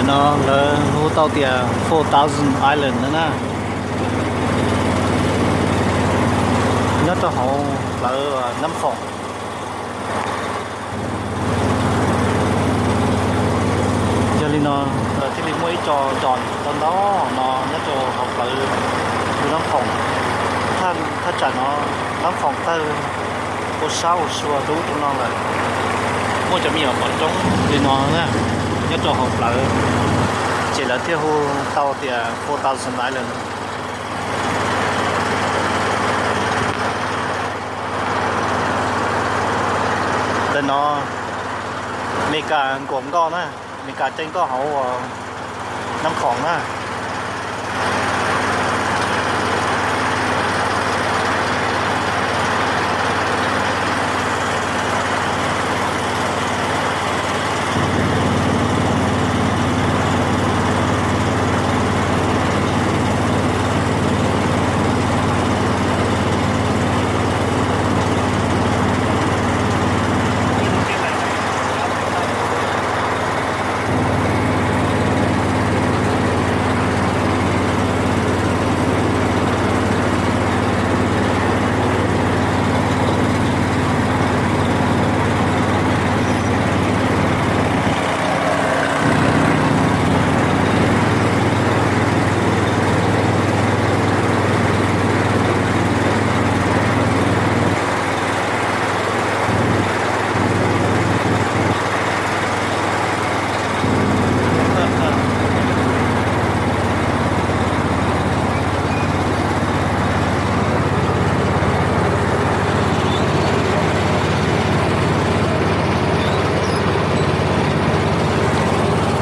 No lawv hu tau tias Four Thousand Island na na, nyob rau hauv plawv Nab Khoom. Yog li no lawv thiaj li muaj ib co don ntau ntau no nyob rau hauv plawv Nab Khoom. Thaj tsam no Nab Khoom tawg ua sab ua sua dub rau no lawm. Muaj cov me nyuam pom roob li no na, nyob rau hauv plawv, ces lawv thiaj hu tau tias Four Thousand Island. Ntawm no Mes Kas nkuas nkoj na, Mes Kas caij nkoj hauv Nab Khoom na.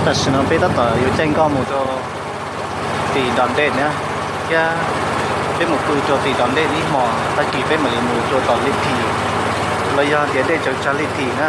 Tam sim no peb tab tom yuav caij nkoj mus rau tim Don Dej na, thiab peb mus pw rau tim Don Dej ib hmos, tag kis peb mam li mus rau tom Lij Phis, los yog tias dej tsaws tsag Lij Phis na.